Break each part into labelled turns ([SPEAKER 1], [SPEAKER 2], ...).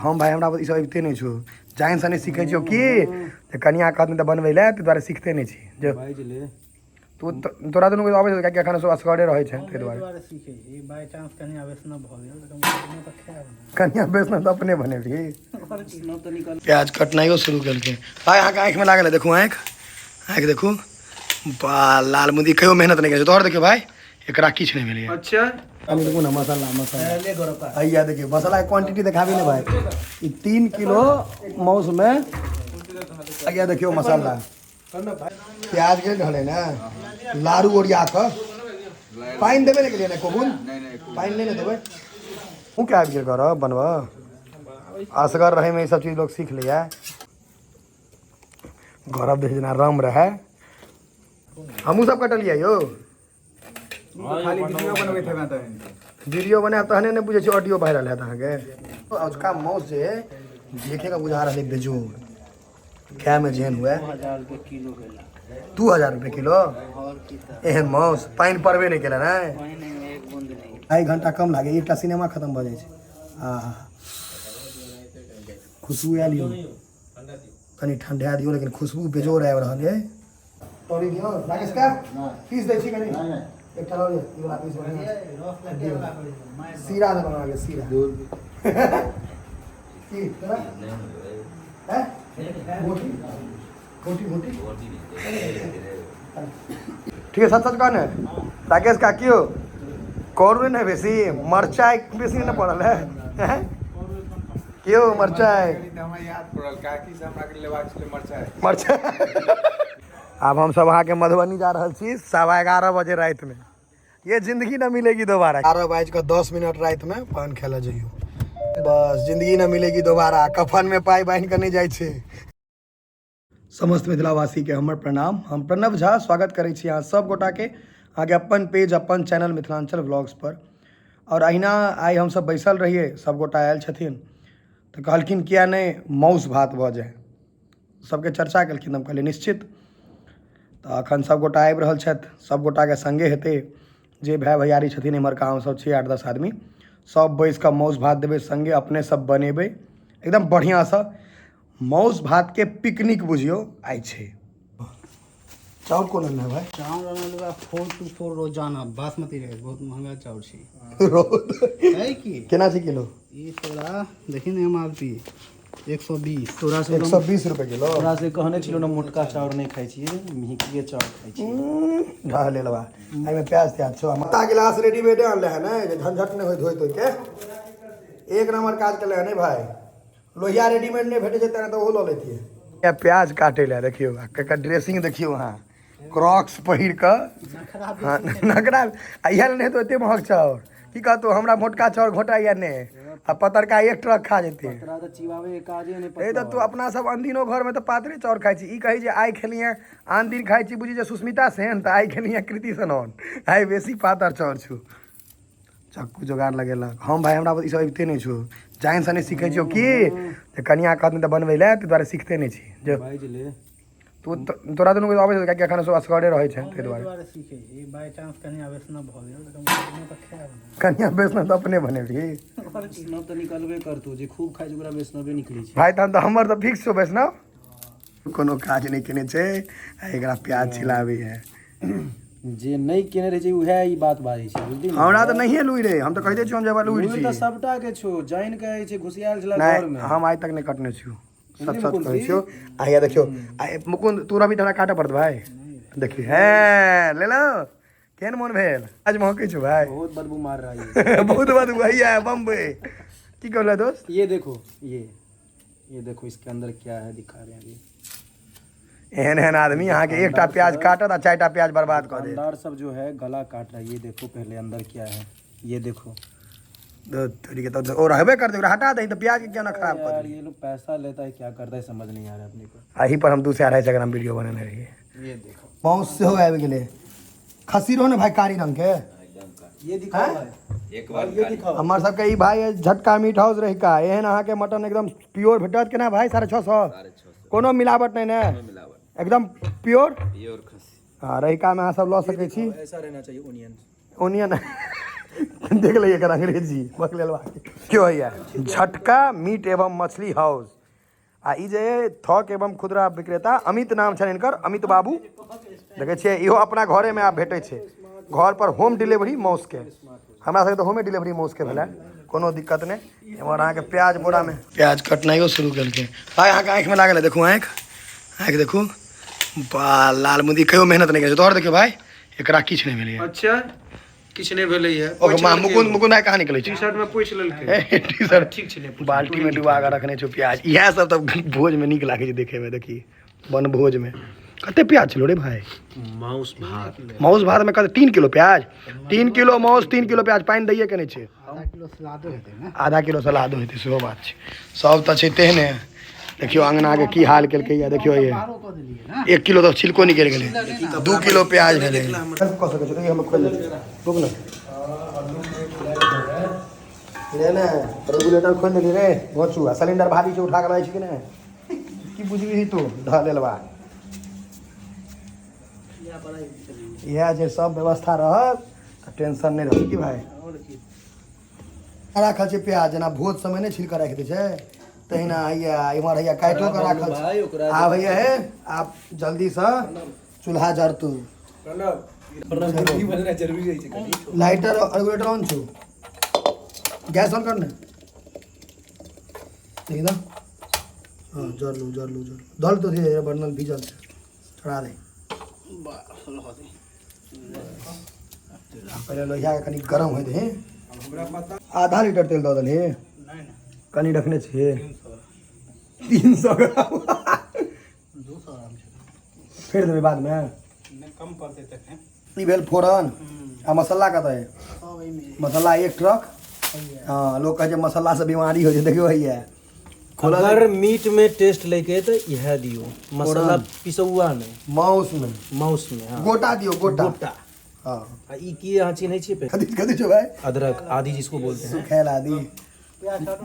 [SPEAKER 1] हम भाई हमरा ई सब अबिते नहि छौ, जानि से नहि सीखै छियौ की जे कनिया कहत तऽ बनबै लए, ताहि दुआरे सीखते नहि छी। जो
[SPEAKER 2] बाजि ले
[SPEAKER 1] तू, तोरा दुनू के अबै छौ, कियाकि एखन सब असगरे रहै छै, ताहि दुआरे
[SPEAKER 3] सीखै छी। बाय चांस कनिया वैष्णव भऽ गेल तऽ तऽ खायब।
[SPEAKER 1] कनिया वैष्णव तऽ अपने बनेबही।
[SPEAKER 2] वैष्णव तऽ निकल।
[SPEAKER 1] प्याज कटनाइयो शुरू केलकै भाय। अहाँके आँखिमे लागल है, देखू आँखि, आँखि देखू, बा लाल मुदी। कहियो मेहनत नहि करै छै तोहर। देखियौ भाय, एकरा किछु नहि भेलैए।
[SPEAKER 2] अच्छा,
[SPEAKER 1] कनि देखू ने मसाला, मसाला हैया देखियौ, मसालाके क्वांटिटी देखाबी ने भाय। ई 3 किलो माउसमे हैया देखियौ मसाला। प्याज गेल रहलै ने लारू ओरिया कऽ। पानि देबे नहि केलियै ने कोबुल? पानि नहि ने देबै। तू के आबि गेल घर बनबऽ? असगर रहैमे ई सब चीज लोक सीख लैए। गौरव देख, जेना रम रहै। हमहूँ सब कटलियै यौ।
[SPEAKER 2] खाली वीडियो बनबैत हेबे तहन।
[SPEAKER 1] वीडियो बनायब तहने ने बुझै छी, ऑडियो वायरल हैत अहाँके। अजुका माउस जे देखे के बुझा रहलै बेजोड़, खायमे जेहन हुए।
[SPEAKER 3] 2000 रुपये किलो भेला।
[SPEAKER 1] 2000 रुपए किलो?
[SPEAKER 3] और की तऽ।
[SPEAKER 1] एहन माउस पानि पड़बे नहि केला ने।
[SPEAKER 3] पानि मे एक बूंद नहि।
[SPEAKER 1] 2.5 घंटा कम लागे, एकटा सिनेमा खत्म भऽ जाइ छै। आ खुशबू आयल यौ, कनि ठंडा दियौ, लेकिन खुशबू बेजोड़ आबि रहल यऽ। तोरी दियौ राकेश का पीस दै छी कनि एकटा लऽ लिअ। ई वाला पीस बढ़िआँ छै। दियौ। सीरा दे बना के सीरा की तोरा हैं बोटी बोटी बोटी। ठीक है, सच सच कहने राकेश का क्यों करू ने? बेसी मरचाइ बेसी नहि पड़ल है, हैं? क्यों मरचाइ?
[SPEAKER 2] कनि तऽ हमरा याद पड़ल, काकी से हमरा के लेबाक छलै मरचाइ।
[SPEAKER 1] मरचाइ। आब हम सब अहाँके मधुबनी जा रहल छी 11:15 बजे रातिमे। ये जिंदगी न मिलेगी दोबारा। 12 बाजि कऽ 10 मिनट रातिमे पान खाय लए जइयौ, बस जिंदगी न मिलेगी दोबारा। कफन में पाइ बान्हि कऽ नहि जाइ छै। समस्त मिथिलावासीके हमर प्रणाम। हम प्रणव झा स्वागत करै छी अहाँ सब गोटाके अहाँके अपन पेज, अपन चैनल मिथिलाञ्चल व्लॉग्स पर। आओर अहिना आइ हमसब बैसल रहियै, सब गोटा आयल छथिन तऽ कहलखिन किया नहि माउस भात भऽ जाय। सबके चर्चा केलखिन, हम कहलियै निश्चित। तऽ अखन सब गोटा आबि रहल छथि, सब गोटाके सङ्गे हेतै। जे भाय भैयारी छथिन इम्हरका, हमसब छी 8-10 आदमी, सब बैस कऽ माउस भात देबै सङ्गे, अपने सब बनेबै एकदम बढ़िआँसँ। माउस भात के पिकनिक बुझियौ आइ छै। चाउर कोन अनने भाय?
[SPEAKER 3] चाउर अनल बा 424 रोजाना बासमती राइस, बहुत महंगा चाउर छै।
[SPEAKER 1] रोज
[SPEAKER 3] है की।
[SPEAKER 1] केना छै किलो?
[SPEAKER 3] ई तोरा देखी ने, एमआरपी 120।
[SPEAKER 2] तोरा से
[SPEAKER 1] 120 रुपए किलो।
[SPEAKER 2] तोरा से कहने छलौ ने, मोटका चाउर नहि खाइ छियै, मिहिकिए चाउर खाइ छियै।
[SPEAKER 1] ढह लेलवा, एहिमे प्याज त्याज छौ। मत्ता गिलास रेडीमेडे अनले है ने, जे झंझट नहि होय धोइ धोइ के। एक नंबर काज केले है ने भाय। लोहिया रेडीमेड नहि भेटै छै तेना तऽ ओहो लऽ लेतियै। या प्याज काटै लए देखियौ, आ ककर ड्रेसिंग देखियौ अहाँ, क्रॉक्स पहिर कऽ। हँ, नखरा। आ इएह लए नहि हेतौ एते महग चाउर। की कहतौ, हमरा मोटका चाउर घोटाइया नहि, आ पतरका एक ट्रक खा जेतै।
[SPEAKER 2] तोरा तऽ चिबाबै के काजे नहि।
[SPEAKER 1] ए तऽ तू अपना सब अनदिनो घरमे तऽ पातरे चाउर खाइ छी। ई कही जे आइ खेलियै, आन दिन खाइ छी बुझी जे सुस्मिता सेन, तऽ आइ खेलियै कृति सनन, आइ बेसी पातर चाउर छौ। चक्कू जोगाड़ लगेलक। हम भाय हमरा ई सब अबिते नहि छौ, जानि से नहि सीखै छियौ की जे कनिया कहत तऽ बनबै लए, ताहि दुआरे सीखते नहि छी। जो
[SPEAKER 2] बाजि ले
[SPEAKER 1] तू, तोरा दुनू के अबै छौ, कियाकि एखन सब असगरे रहै छै, ताहि दुआरे
[SPEAKER 3] सीखै छी। बाय चांस कनिया वैष्णव भऽ गेल तऽ खायब।
[SPEAKER 1] कनिया वैष्णव तऽ अपने बनेबही।
[SPEAKER 2] वैष्णव तऽ निकलबे करतौ, जे खूब खाइ छै ओकरा वैष्णवे निकलै छै।
[SPEAKER 1] भाय, तहन तऽ हमर तऽ फिक्स छौ वैष्णव। कोनो काज नहि केने छै आ एकरा प्याज छिलाबैए।
[SPEAKER 2] जे नहि केने रहै छै उएह ई बात बाजै छै, बुझली ने?
[SPEAKER 1] हमरा तऽ नहिए लुरि रे, हम तऽ कहिते छियौ हम जे लुरि
[SPEAKER 2] लुरि
[SPEAKER 1] छी।
[SPEAKER 2] तऽ सबटा के छौ, जानि के होइ छै, घुसियायल छलै घर
[SPEAKER 1] नहि
[SPEAKER 2] मे।
[SPEAKER 1] हम आइ तक नहि कटने छियौ, सच सच
[SPEAKER 2] मुकुन्द
[SPEAKER 1] कहै
[SPEAKER 2] जी?
[SPEAKER 1] छियौ। आ हैया देखियौ, आ मुकुन्द तू रवि, तोरा काटऽ पड़त भाय। देखी हे ले लो, केहन मोन भेल? आज महकै छौ भाय।
[SPEAKER 2] बहुत बदबू मार रहा है ये।
[SPEAKER 1] बहुत बदबू हैया बम्बई। की कहल दोस्त?
[SPEAKER 2] ये देखो, ये देखो, इसके अंदर क्या है, दिखा रहे हैं अभी।
[SPEAKER 1] एहन एहन आदमी अहाँके एकटा प्याज काटत आ चारिटा प्याज बर्बाद कऽ देत।
[SPEAKER 2] दुकानदार सब जो है गला काट रहा है। ये देखो पहले अंदर क्या है, ये देखो।
[SPEAKER 1] तोरी के तऽ ओ रहबे करतै, ओकरा हटा दही तऽ प्याज के क्यों ना खराब कर
[SPEAKER 2] यार
[SPEAKER 1] दही।
[SPEAKER 2] ये लोग पैसा लेता है, क्या करता है, समझ नहीं आ रहा है अपने को।
[SPEAKER 1] एही पर हम 200-250 ग्राम वीडियो बनेने रहियै।
[SPEAKER 2] ये देखो।
[SPEAKER 1] माउस सेहो आबि गेलै। खस्सी रहो ने भाय, कारी रंग के।
[SPEAKER 2] ये दिखाओ भाई।
[SPEAKER 4] एक बार
[SPEAKER 2] ये दिखाओ।
[SPEAKER 1] हमर सबके ई भाई झटका मीट हाउस रहिका, एहन अहाँके मटन एकदम प्योर भेटत। केना भाय? 650?
[SPEAKER 4] 650।
[SPEAKER 1] कोनो मिलावट नहि ने?
[SPEAKER 4] मिलावट।
[SPEAKER 1] एकदम प्योर।
[SPEAKER 4] प्योर खस्सी।
[SPEAKER 1] हँ, रहिकामे अहाँ सब लऽ सकै छी।
[SPEAKER 2] ऐसा रहना चाहिए ओनियन।
[SPEAKER 1] ओनियन। देख ले एकर अंग्रेजी बकलेलवा क्यों हैया झटका मीट एवं मछली हाउस। आ ई जे थोक एवं खुदरा विक्रेता अमित नाम छनि हिनकर, अमित बाबू। देखै छियै इहो अपना घरेमे आब भेटै छै, घर पर होम डिलीवरी माउसके। हमरा सबके तऽ होमे डिलीवरी माउसके भेलै, कोनो दिक्कत नहि। एम्हर अहाँके प्याज बोरामे प्याज कटनाइयो शुरू केलकै। भाय अहाँके आँखिमे लागल है, देखू आँखि, आँखि देखू, बा लाल मुदी कहियो मेहनत नहि करै छै। तोहर देखियौ भाय, एकरा किछु नहि भेलैए।
[SPEAKER 2] अच्छा किछु नहि भेलैए।
[SPEAKER 1] ओकर माँ मुकुंद, मुकुंद भाय कहाँ निकलै छै?
[SPEAKER 2] टी शर्ट में पोछि लेलकै।
[SPEAKER 1] टी शर्ट
[SPEAKER 2] ठीक छै, नहि
[SPEAKER 1] बाल्टी में डुबा कऽ रखने छौ प्याज। इएह सब तऽ भोजमे नीक लागै छै देखैमे। देखी बनभोजमे कते प्याज छलो रे भाय?
[SPEAKER 2] माउस भात,
[SPEAKER 1] माउस भात में कते? 3 किलो प्याज, 3 किलो माउस, 3 किलो प्याज, पानि दैये के नहि छै।
[SPEAKER 3] आधा किलो सलादो हेतै ने?
[SPEAKER 1] आधा किलो सलादो हेतै, सेहो बात छै। सब तऽ छै तेहने। देखियौ अंगना के की हाल केलकै या देखियौ ये।
[SPEAKER 3] बारो कऽ देलियै ने।
[SPEAKER 1] 1 किलो तऽ छिलको निकलि गेलै, 2 किलो प्याज भेलै। कऽ सकै छी, हम खोलि दै छी, रुक ने। रे ने रेगुलेटर खोलि देली रे घोचू। आ सिलेंडर भारी छै, उठा कऽ रहै छै कि नहि की बुझबिही तू? धऽ लेलबा। इएह जे सब व्यवस्था रहत तऽ टेंशन नहि रहत की भाय। राखल छै प्याज जेना भोज समय नहि छिलका राखि दै छै तहिना हैया इम्हर हैया काटियो कऽ राखल छै। आब हैया हे, आब जल्दीसँ चूल्हा जरतू। लाइटर रेगुलेटर ऑन छौ, गैस ऑन कर ने, देखी तऽ। हँ जरलू जरलू जरलू दल तो धीरे धीरे बर्नल भीजल छै, चढ़ा दे। पहिले लोहिया के कनि गरम होय दे। आधा लीटर तेल दऽ देलही? कनि रखने छियै 300 ग्राम।
[SPEAKER 3] 200 ग्राम छै।
[SPEAKER 1] फेर देबै बादमे,
[SPEAKER 3] नहि कम पड़तै तखन।
[SPEAKER 1] ई भेल फोरन। आ मसाला कतऽ है?
[SPEAKER 3] सब एहिमे।
[SPEAKER 1] मसाला 1 ट्रक। हँ लोक कहै छै मसाला से बीमारी होइ छै, देखियौ हैया खोलल।
[SPEAKER 2] अगर मीट में टेस्ट लेके तो इएह दियो मसाला, पिसौआ नहि,
[SPEAKER 1] माउस में,
[SPEAKER 2] माउस में। हाँ
[SPEAKER 1] गोटा दियौ, गोटा
[SPEAKER 2] गोटा।
[SPEAKER 1] हाँ।
[SPEAKER 2] आ ई की अहाँ चिन्है छियै?
[SPEAKER 1] कथी कथी छौ भाय?
[SPEAKER 2] अदरक आदि जिसको बोलते हैं।
[SPEAKER 1] सुखैल आदि।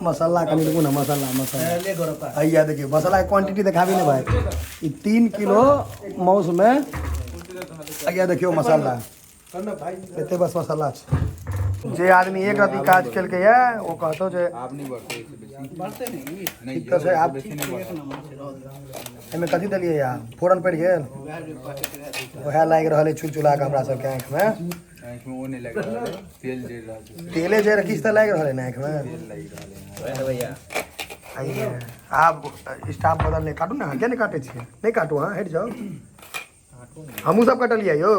[SPEAKER 1] मसाला कनि रुकू ने, मसाला मसाला हैया देखियौ मसाला के क्वांटिटी देखाबी ने भाय। ई 3 किलो माउस में हैया देखियौ मसाला, एते बस मसाला छै। जे आदमी एक रति काज केलकै ये ओ कहतो जे
[SPEAKER 3] बढ़तै नहि।
[SPEAKER 1] ठीक तऽ छै। आब एहिमे कथी देलियै या? फोरन पड़ि गेल, उएह लागि रहल अइ चुलचुला कऽ हमरा सबके आँखिमे। तेले जरि किछु तऽ लागि रहल अइ ने आँखिमे। आब स्टाफ बदलने। काटू ने, अहाँ किया नहि काटै छियै? नहि काटू अहाँ, हटि जाउ। हमहूँ सब कटलियै यौ।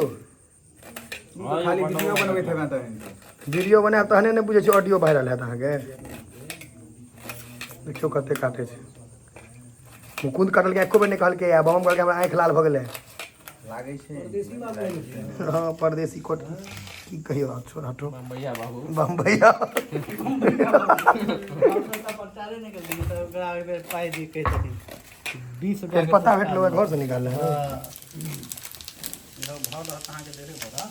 [SPEAKER 4] खाली वीडियो बनबैत हेबै तहन।
[SPEAKER 1] वीडियो बनायब तहने ने बुझै छियै ऑडियो वायरल हैत अहाँके। देखियौ कते काटै छै मुकुंद। कटलकै एको बेर नहि कहलकै आ बम कहलकै हमरा आँखि लाल भऽ गेलै।
[SPEAKER 4] लागै छै।
[SPEAKER 1] हँ परदेसी कोट की कहियौ, आब छोड़ हटो। बम्बैया बाबू, बम्बैया।
[SPEAKER 3] प्रचारे नहि केलखिन तऽ ओकरा ओहि बेर पाइ दी कहै छथिन 20 रुपया।
[SPEAKER 1] तेजपत्ता भेटलो घर से निकालले।
[SPEAKER 3] भाव रहत अहाँके देबे पड़त।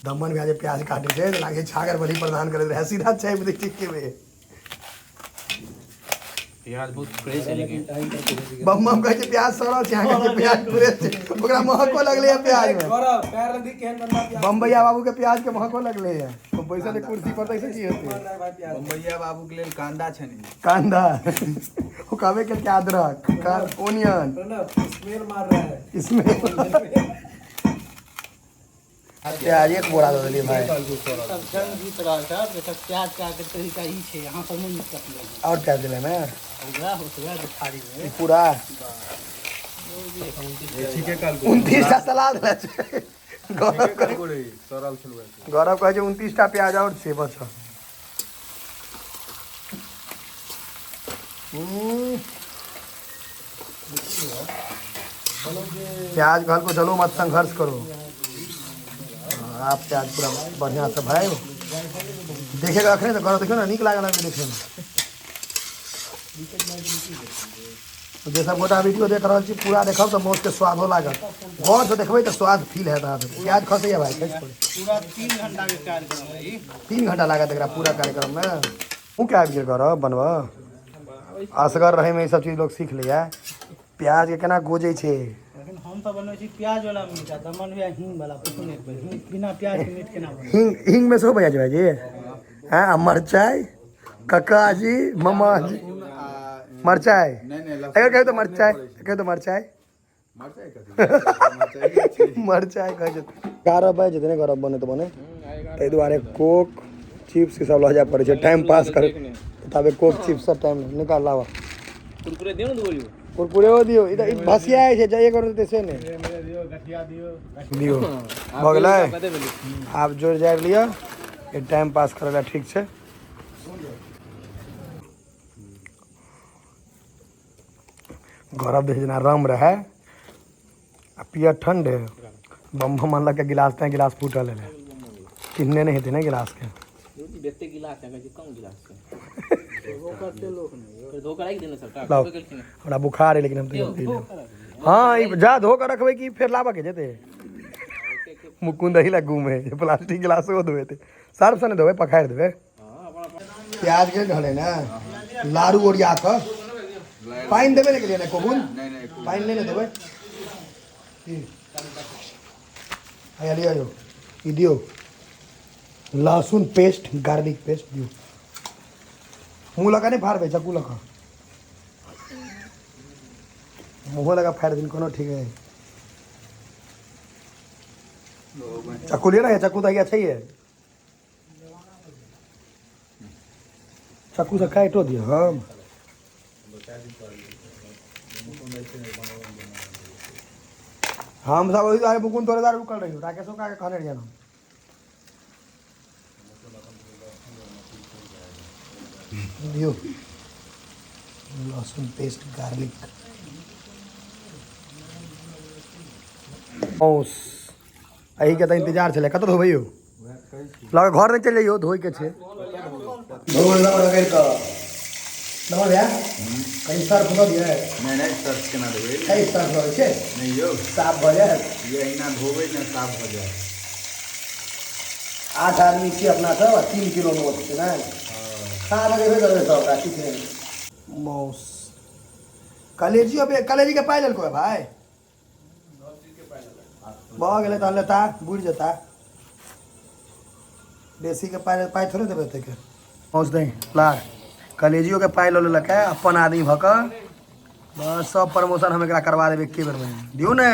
[SPEAKER 1] दमन भैया जे प्याज काटै छै तऽ लागै छागर बलि प्रदान करैत रहै, सीधा चापि दै छै के बेर।
[SPEAKER 5] प्याज बहुत फ्रेश है लेकिन
[SPEAKER 1] बम बम कहै छै प्याज सड़ल छै, अहाँ कहै छै प्याज फ्रेश छै। ओकरा महको लगलै प्याज में। बम्बैया बाबू के प्याज के महको लगलै ओ बैसल है कुर्सी पर, तैसे की हेतै?
[SPEAKER 4] बम्बैया बाबू के लेल कांदा छनि।
[SPEAKER 1] कांदा ओ कहबे केलकै अदरक, ओनियन
[SPEAKER 2] स्मेल मार रहा है
[SPEAKER 1] इसमें। प्याज 1 बोरा दऽ देलियै भाय।
[SPEAKER 3] सब जंग जीत रहल छै। जकर प्याज काटके तरीका ई छै, अहाँ सब नहि नीक कटलै।
[SPEAKER 1] और प्याज देले ने
[SPEAKER 3] ओकरा ओतबे जे थारीमे
[SPEAKER 1] पूरा
[SPEAKER 4] ठीके कहलको।
[SPEAKER 1] 29 टा सलाद ले छै गौरव।
[SPEAKER 4] सड़ल छलुआ।
[SPEAKER 1] गौरव कहै छै 29 टा प्याज और छै बचल। प्याज कहलको चलो मत संघर्ष करो। आप प्याज पूरा बढ़िया से भाई देखेगा अखने तऽ गौरव देखियौ ने, नीक लागल अभी देखैमे। जे सब गोटा वीडियो देख रहल छी पूरा देखब तऽ माउस के स्वादो लागत। गौर से देखबै तऽ स्वाद फील हैत अहाँ सबके। प्याज खसैया भाय, खसि पड़ै।
[SPEAKER 3] पूरा 3 घंटा के कार्यक्रम है ई।
[SPEAKER 1] 3 घंटा लागत एकरा पूरा कार्यक्रम में। तू क्या आबि गेल गौरव बनबऽ? असगर रहैमे ई सब चीज लोक सीख लैया। प्याज के केना गोजै छै।
[SPEAKER 3] लेकिन हम तऽ बनबै छी प्याज वाला मीट आ दमन भैया हींग वाला पूछू ने एक बेर, हींग बिना प्याज के मीट केना बनै?
[SPEAKER 1] हींग, हींग में सेहो भैया छै भाईजी। हँ, आ मरचाइ ककाजी मामाजी मरचाइ।
[SPEAKER 4] नहि नहि, लहसुन।
[SPEAKER 1] अगर कहियौ तऽ मरचाइ, कहियौ तऽ मरचाइ।
[SPEAKER 4] मरचाइ कथी?
[SPEAKER 1] मरचाइ कहै छै। 11 बाजि जेतै ने गरम बनैत बनैत, ताहि दुआरे कोक चिप्स ई सब लऽ जाय पड़ै छै टाइम पास करे। ताबे कोक चिप्स सब टाइम निकाल लाबऽ।
[SPEAKER 5] कुरकुरे दियौ ने, दू गोली।
[SPEAKER 1] कुरकुरेओ दियौ। ई तऽ ई भसिया छै, जे एक देतै से नहि दियौ। भऽ गेलै, आब जोड़ि जारि लिअ। ई टाइम पास करै लए ठीक छै। गौरव देखै जेना रम रहै आ पियर ठण्डे बम बम अनलक गिलास, तैं गिलास फूटल रहै। चिन्हने नहि हेतै ने गिलासके।
[SPEAKER 5] बेते गिलास है, कम गिलास छै। फेर धोकर राखि देने सबटा।
[SPEAKER 1] लाउ।
[SPEAKER 5] गेलखिन।
[SPEAKER 1] हमरा बुखार है, लेकिन हम तैयो पी लेब। हँ, ई जा धो कऽ रखबै कि फेर लाबऽके जेतै? मुकुंद एहि लए गुम है जे प्लास्टिक गिलासो धोएतै। सर्फ से नहि धोबै, पखारि देबै। प्याज के ढले ने लारू ओरिया कऽ पानि देबे नहि केलियै ने कोबुल।
[SPEAKER 4] नहि नहि।
[SPEAKER 1] पानि नहि ने देबै की? हैया लिअ यौ, ई दियौ लहसुन पेस्ट, गार्लिक पेस्ट दियौ। मुँह लगा नहि फाड़बै, चक्कू लऽ कऽ मुँहो लगा फाड़ि दिन कोनो ठीक है। चक्कू लिअ ने, चक्कू तऽ हैया छैहे। चक्कूसँ काटिओ दियौ। हम सब ओहि दुआरे मुकुंद तोरे दुआरे रुकल रहियो। राकेशो काके कहने रहियन हम। दियौ लहसुन पेस्ट, गार्लिक। मौस एहिके तऽ इंतजार छलै। कतऽ धोबै यौ? लग घर नहि चलि जइयौ, धोइके छै। धोबै रगड़ि कऽ नमन भैया, कनि सर्फ दऽ दियै।
[SPEAKER 4] नहि नहि, सर्फ केना देबै?
[SPEAKER 1] छै, सर्फ दऽ दै छै।
[SPEAKER 4] नहि यौ।
[SPEAKER 1] साफ भऽ जायत।
[SPEAKER 4] ई अहिना धोबै ने, साफ भऽ जायत।
[SPEAKER 1] 8 आदमी छियै अपना सब आ 3 किलो मौस छै ने। खा तऽ जेबे करबै सब ओकरा, किछु नहि। मौस कलेजी, अबे कलेजी के पाइ लेलको है भाय। भऽ गेलै तहन लेता, बुड़ि जेता। बेसीके पाइ पाइ थोड़े देबै एतेके। मौस दही लार कलेजियोके पाइ लऽ लेलक है अपन आदमी भऽ कऽ। बस, सब प्रमोशन हम एकरा करवा देबै एके बेरमे। दियौ ने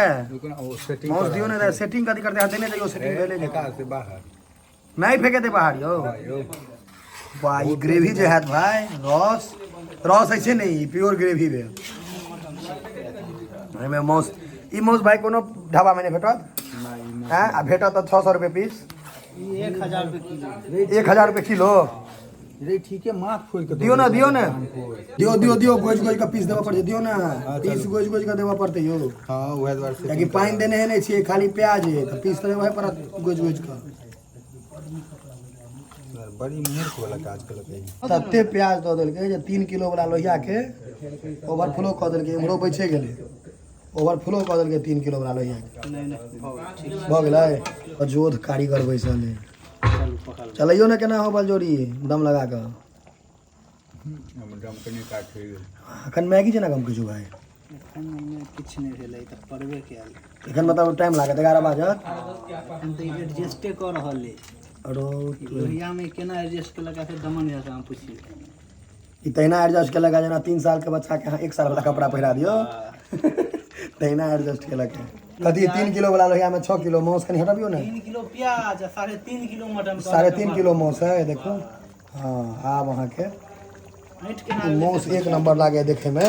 [SPEAKER 1] मौस, दियौ ने। सेटिंग कथी करतै? देने जइयौ, सेटिंग भेले जेतै।
[SPEAKER 4] से बाहर।
[SPEAKER 1] नहि फेकेतै बाहर यौ। वाह, ई ग्रेवी जे हैत भाय, रस रस ऐसे नहि, ई प्योर ग्रेवी भेल। एहिमे मौस, ई मौस भाय कोनो ढाबामे नहि भेटत। हँ, आ भेटत तऽ 600 रुपए पीस।
[SPEAKER 3] ई 1000 रुपए किलो।
[SPEAKER 1] 1000 रुपए किलो।
[SPEAKER 4] रे, ठीके माथ फोड़ि कऽ।
[SPEAKER 1] दियौ ने, दियौ ने, दियौ दियौ दियौ। गोजि गोजि कऽ पीस देबऽ पड़तै। दियौ ने पीस, गोजि गोजि कऽ देबऽ पड़तै यौ।
[SPEAKER 4] हँ, उएह दुआरे से।
[SPEAKER 1] कियाकि पानि देने नहि छियै, खाली प्याज है, तऽ पीस तऽ देबहे पड़त गोजि गोजि कऽ।
[SPEAKER 4] बड़ी मूर्ख वाला काज केलक ई।
[SPEAKER 1] तते प्याज दऽ देलकै जे 3 किलो वाला लोहियाके ओवरफ्लो कऽ देलकै। इम्हरो बचे गेलै, ओवरफ्लो कऽ देलकै 3 किलो वाला लोहियाके।
[SPEAKER 3] नहि नहि, भऽ गेल, ठीक।
[SPEAKER 1] भऽ गेलै। अजोध कारीगर बैसल है।
[SPEAKER 3] चलू, पकड़।
[SPEAKER 1] चलैयौ ने, केना हो बलजोरी दम लगा कऽ।
[SPEAKER 4] हमर गमकनी काट होइ गेल।
[SPEAKER 1] एखन मैगी जेना गमकै छौ भाय।
[SPEAKER 3] एखन ओहिमे किछु नहि भेलै, तऽ पड़बे कयल।
[SPEAKER 1] एखन मतलब टाइम लागत, 11 बाजत।
[SPEAKER 3] एखन तऽ ई एडजस्टे कऽ रहल अइ।
[SPEAKER 1] अरो।
[SPEAKER 3] लोहियामे केना एडजस्ट केलक से दमन भैया से अहाँ पुछियौ।
[SPEAKER 1] ई तहिना एडजस्ट केलक है जेना 3 साल के बच्चा के अहाँ 1 साल वाला कपड़ा पहिरा दियौ, तहिना एडजस्ट केलक है। कथी, 3 किलो वाला लोहिया में 6 किलो मांस? कनि हटबियौ ने।
[SPEAKER 3] 3 किलो प्याज आ 3.5 किलो मटन।
[SPEAKER 1] 3.5 किलो मांस है, देखू। हँ, आब अहाँके
[SPEAKER 3] ऐंठ केना?
[SPEAKER 1] ई मांस एक नंबर लागे देखैमे।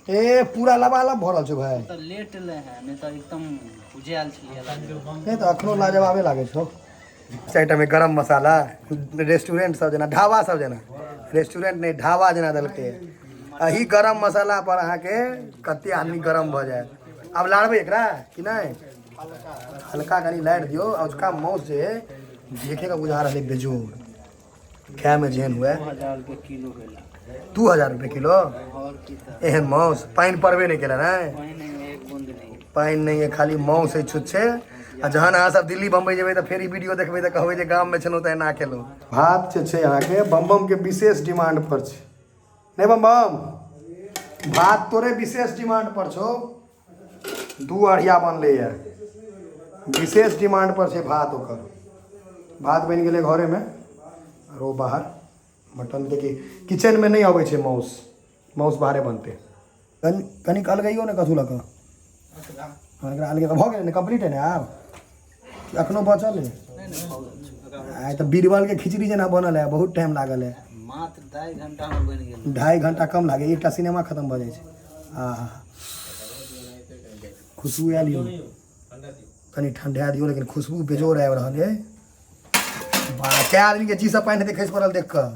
[SPEAKER 1] ए, पूरा लबालब भरल छै भाय।
[SPEAKER 3] तऽ लेट ले है, नहि तऽ एकदम बुझायल छलियै लागे।
[SPEAKER 1] नहि तऽ अखनो लाजवाबे लागै छौ। साइडमे गरम मसाला, रेस्टोरेंट सब जेना, ढाबा सब जेना, रेस्टोरेंट नहि, ढाबा जेना देलकै। एही गरम मसाला पर अहाँके कते आदमी गरम भऽ जायत। आब लारबै एकरा कि नहि? हल्का कनि लारि दियौ। अजुका माउस जे है, देखे के बुझा रहलै बेजोड़, खायमे जेहन हुए।
[SPEAKER 3] 2000 रुपए किलो भेला।
[SPEAKER 1] 2000 रुपए किलो?
[SPEAKER 3] और की तऽ।
[SPEAKER 1] एहन माउस पानि पड़बे नहि केला ने।
[SPEAKER 3] पानि एहिमे एक बूंद नहि।
[SPEAKER 1] पानि नहि है, खाली माउस है छुच्छे। आ जहन अहाँ सब दिल्ली बम्बई जेबै तऽ फेर ई वीडियो देखबै तऽ कहबै जे गाममे छलहुँ तऽ एना खेलहुँ। भात जे छै अहाँके बम बम के विशेष डिमांड पर छै। नहि बम बम, भात तोरे विशेष डिमांड पर छौ। दू अढ़िया बनलैए, विशेष डिमांड पर छै भात। ओकर भात बनि गेलै घरेमे आओर ओ बाहर मटन। देखी, किचनमे नहि अबै छै माउस, माउस बाहरे बनतै। कनि कनिक अलगैयो ने कथू लऽ कऽ। हँ, एकरा अलगे भऽ गेलै ने? कम्प्लीट है ने आब कि एखनो बचल है? आइ तऽ बीरबलके खिचड़ी जेना बनल है, बहुत टाइम लागल है।
[SPEAKER 3] मात्र 2.5 घंटा में बनि गेल।
[SPEAKER 1] 2.5 घंटा कम लागे, एकटा सिनेमा खतम भऽ जाइ छै। आ खुशबू आयल यौ, कनि ठंडा दियौ, लेकिन खुशबू बेजोड़ आबि रहल अइ। वाह, कए आदमीके जी सब पानि हेतै खसि पड़ल देख कऽ।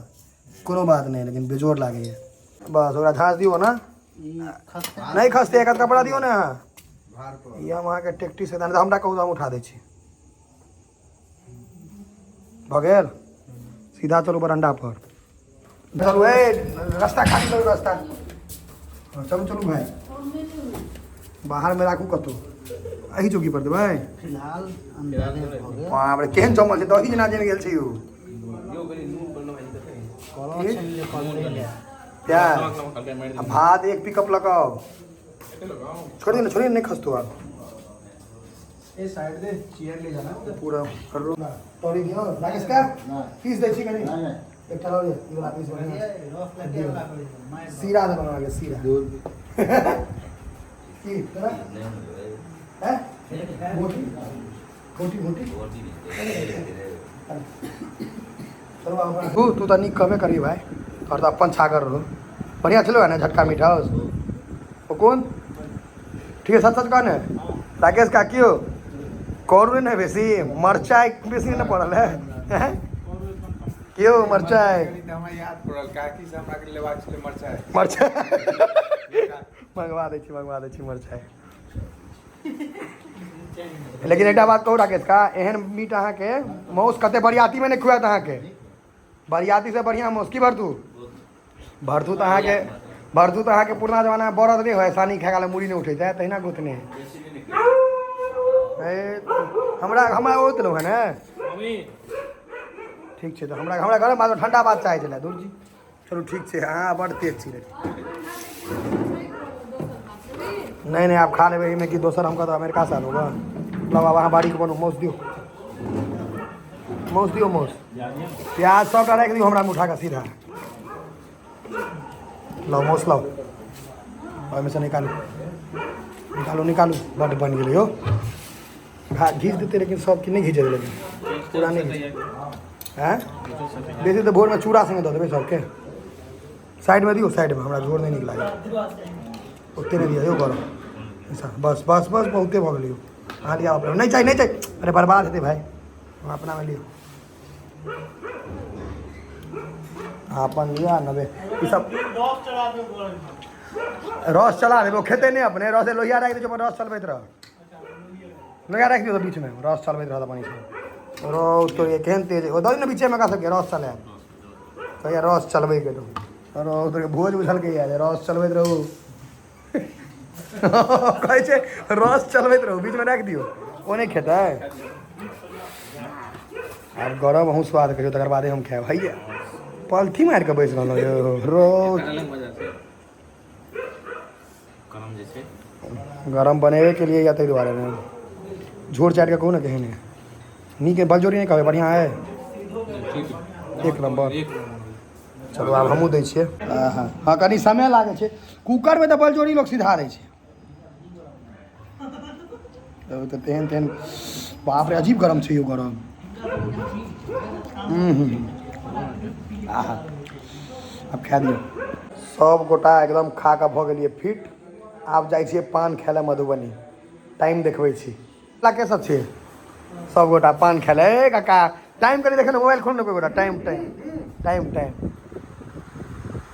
[SPEAKER 1] कोनो बात नहि, लेकिन बेजोड़ लागैए। बस ओकरा झाँस दियौ ने।
[SPEAKER 3] ई खसते?
[SPEAKER 1] नहि खसते, एक कपड़ा दियौ ने अहाँ। ई हम अहाँके टेकटी से तऽ हमरा कहू तऽ हम उठा दै छी। भऽ गेल, सीधा चलू बरंडा पर चलू। ए, रास्ता खाली करू, रास्ता। हाँ, चलू चलू भाई, बाहरमे राखू कतहु। एही चौकी पर देबै।
[SPEAKER 3] फिलहाल अंदाजे भऽ गेल।
[SPEAKER 1] बाप रे, केहन जमल छै, दही जेना जमि गेल छै यौ।
[SPEAKER 5] यौ, कनि नून पर नमक कते?
[SPEAKER 3] कलौ छनि जे पलटै लए।
[SPEAKER 1] प्याज
[SPEAKER 5] नमक नमक हल्का मारि।
[SPEAKER 1] आ भात एक पिकअप लगाओ। छोड़िए ने, छोड़िए, नहीं खसतो आब।
[SPEAKER 2] ए, साइड दे, चेयर ले जाना।
[SPEAKER 1] पूरा करो, तोड़ी दियो। राकेश का पीस दै छी कनि, एकटा लऽ लिअ, ई वाला पीस बढ़िआँ छै।
[SPEAKER 3] रस लगे वाला करै छै, मारि।
[SPEAKER 1] सीरा दे बना के, सीरा की तोरा हैं गोटी गोटी गोटी। चलो आब तू तू तऽ नीक कहबे करी भाई, तोहर तऽ अपन छागर रहो। बढ़िआँ छलो है ने झटका मीट हाउस? ओ कोन ठीक है, सच सच कह ने राकेश का, क्यों करू ने? बेसी मरचाइ बेसी ने पड़ल है, हैं? क्यों मरचाइ?
[SPEAKER 4] कनि तऽ हमरा याद पड़ल, काकी से हमरा के लेबाक छलै मरचाइ।
[SPEAKER 1] मरचाइ मंगवा दै छी, मंगवा दै छी मरचाइ। लेकिन एकटा बात कहू राकेश का, एहन मीट अहाँके माउस कते बरियातीमे नहि खुआत अहाँके। बरियाती से बढ़िआँ माउस की भरतू? भरतू तऽ अहाँके, भरतू तऽ अहाँके पुरना जमानामे बरद नहि होइ, सानी खाय काल मूड़ी नहि उठैत है, तहिना गोतने है। ए, हमरा हमरा ओ देलहुँ हँ ने।
[SPEAKER 5] मम्मी।
[SPEAKER 1] ठीक छै तऽ हमरा हमरा गरम बात, ठंडा बात चाहै छलै दूर जी। चलू ठीक छै, अहाँ बड़ तेज छी। नहि नहि, आब खा लेबै। एहिमे कि दोसर हम कतऽ अमेरिका से आनू? लब आब अहाँ बाड़ीके बनू। माउस दियौ, माउस दियौ, माउस प्याज सबटा राखि दियौ हमरा उठा कऽ सीधा। लाउ माउस लाउ, ओहिमे से निकालू, निकालू, निकालू। बड्ड बनि गेलै यौ। घा घीच देतै, लेकिन सब कि नहि घीचै, लेकिन पूरा नहि घीच। आँय, बेसी तऽ भोरमे चूड़ा सङ्गे दऽ देबै सबके। साइडमे दियौ, साइडमे। हमरा झोर नहि नीक लागै, ओते नहि दिअ यौ गरम। ऐसा बस बस बस, बहुते भऽ गेलै यौ। अहाँ लिअ अपना। नहि चाही, नहि चाही। अरे, बर्बाद हेतै भाइ। अहाँ अपनामे लिअ, अहाँ अपन लिअ। नबे ई सब रस चला देबै, ओ खेतै नहि अपने। रस लोहिया राखि दै छै, अपन रस चलबैत रह। लोहिया राखि दियौ तऽ बीचमे रस चलबैत रहत अपन। ई सब रौ तो ये केहन तेज ओ दऽ ने बीचेमे, एकरा सबके रस चलायब कहिया रस चलबैके रहू। रौ तोरे भोज बुझलकै जे रस चलबैत रहू। कहै छै रस चलबैत रहू, बीचमे राखि दियौ, ओ नहि खेतै। आब गरम अहूँ स्वाद कहियौ, तकर बादे हम खायब। हैया पलथी मारि कऽ बैस रहलहुँ यौ रौ।
[SPEAKER 5] अलग मजा छै गरम जे छै।
[SPEAKER 1] गरम बनेबे के लिए या ताहि दुआरे ने। झोर चाटि कऽ कहू ने केहन है। नीक है? बलजोरी नहि कहबै, बढ़िआँ है?
[SPEAKER 5] ठीक।
[SPEAKER 1] एक नंबर।
[SPEAKER 5] एक नंबर।
[SPEAKER 1] चलू, आब हमहूँ दै छियै। हँ, कनि समय लागै छै। कुकरमे तऽ बलजोरी लोक सीधा दै छै। तऽ तेहन तेहन, बाप रे, अजीब गरम छै यौ, गरम। हूँ हूँ आहा, आब खा दियौ। सब गोटा एकदम खा कऽ भऽ गेलियै फिट। आब जाइ छियै पान खाय लए मधुबनी। टाइम देखबै छी। के सब छियै? सब गोटा पान खाय लए। ए काका, टाइम कनि देखे ने, मोबाइल खोल ने कोइ गोटा। टाइम, टाइम, टाइम, टाइम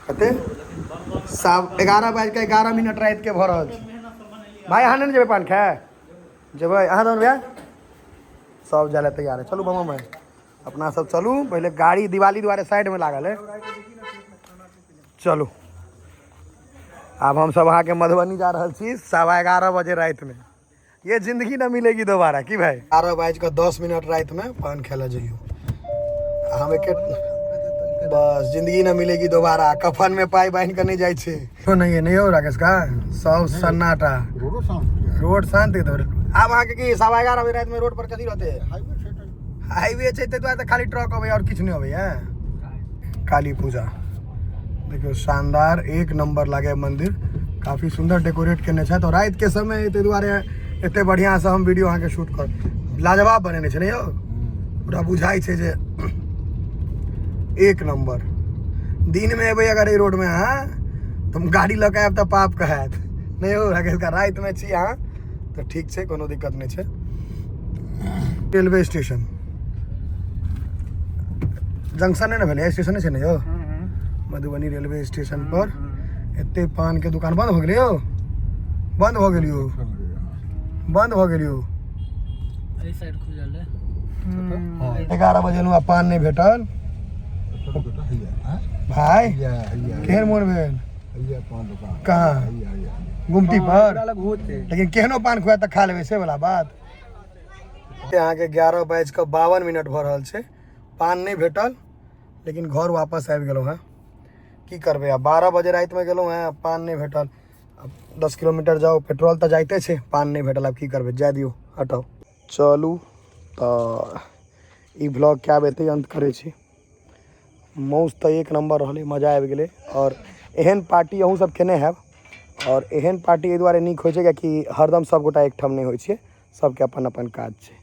[SPEAKER 1] कते? 11:11 रातिके भऽ रहल छै। भाय, अहाँ नहि ने जेबै पान खाय? जेबै अहाँ दोनो भैया? सब जाय लए तैयार है। चलू बमा भाइ, अपना सब चलू पहिले। गाड़ी दिवाली दुआरे साइडमे लागल है। चलू, आब हम सब अहाँके मधुबनी जा रहल छी 11:15 बजे रातिमे। ये जिंदगी न मिलेगी दोबारा, की भाई? 11:10 रातिमे पान खाय लए जइयौ। आ हम एके बस जिंदगी न मिलेगी दोबारा। कफन में पाई बांध के नहीं जाइ छै। तो नहीं है, नहीं हो राकेश का सब सन्नाटा।
[SPEAKER 6] रोडो शांत।
[SPEAKER 1] रोड शांत है। तो आब अहाँके की 11:15 बजे राति में रोड पर कथी रहते?
[SPEAKER 6] हाईवे छै तऽ।
[SPEAKER 1] हाईवे छै, ताहि दुआरे तऽ खाली ट्रक अबैया और किछु नहि अबैया। काली पूजा देखियौ, शानदार, एक नंबर लागे मंदिर। काफी सुंदर डेकोरेट केने छथि और राति के समय ताहि दुआरे एते बढ़िया से हम वीडियो अहाँके शूट कर लाजवाब बनेने छै ने यौ। पूरा बुझाइ छै जे एक नंबर। दिनमे एबै अगर एहि रोडमे अहाँ तऽ गाड़ी लऽ कऽ आयब तऽ पाप कहत नहि हो राकेश का। रातिमे छी अहाँ तऽ ठीक छै, कोनो दिक्कत नहि छै। रेलवे स्टेशन जंक्शन नहि ने भेलै, स्टेशने छै ने यौ। मधुबनी रेलवे स्टेशन पर एते पान के दुकान बंद भऽ गेलै यौ, बंद भऽ गेल यौ, बंद भऽ गेल यौ।
[SPEAKER 3] एहि साइड खुजल है।
[SPEAKER 1] 11 बजे एलहुँ आ पान नहि भेटल।
[SPEAKER 6] बेटा हैया आँय?
[SPEAKER 1] भाय,
[SPEAKER 6] हैया हैया।
[SPEAKER 1] केहन मोन भेल?
[SPEAKER 6] हैया पान दुकान।
[SPEAKER 1] कहाँ?
[SPEAKER 6] हैया हैया।
[SPEAKER 1] गुमती पर। लेकिन केहनो पान खुआ तऽ खा लेबै से वाला बात। अहाँके 11 बाजि कऽ 52 मिनट भऽ रहल छै। पान नहि भेटल, लेकिन घर वापस आबि गेलहुँ हेँ। की करबै आब? 12 बजे रातिमे गेलहुँ हेँ, पान नहि भेटल। आब 10 किलोमीटर जाउ, पेट्रोल तऽ जाइते छै। पान नहि भेटल, आब की करबै? जाय दियौ, हटाउ, चलू। तऽ ई ब्लॉगके आब एतहि अन्त करै छी। मौस तऽ एक नम्बर रहलै, मजा आबि गेलै। आओर एहन पार्टी अहूँ सब केने हैब। आओर एहन पार्टी एहि दुआरे नीक होइ छै, कियाकि हरदम सभगोटा एकठाम नहि होइ छै, सबके अपन अपन काज छै।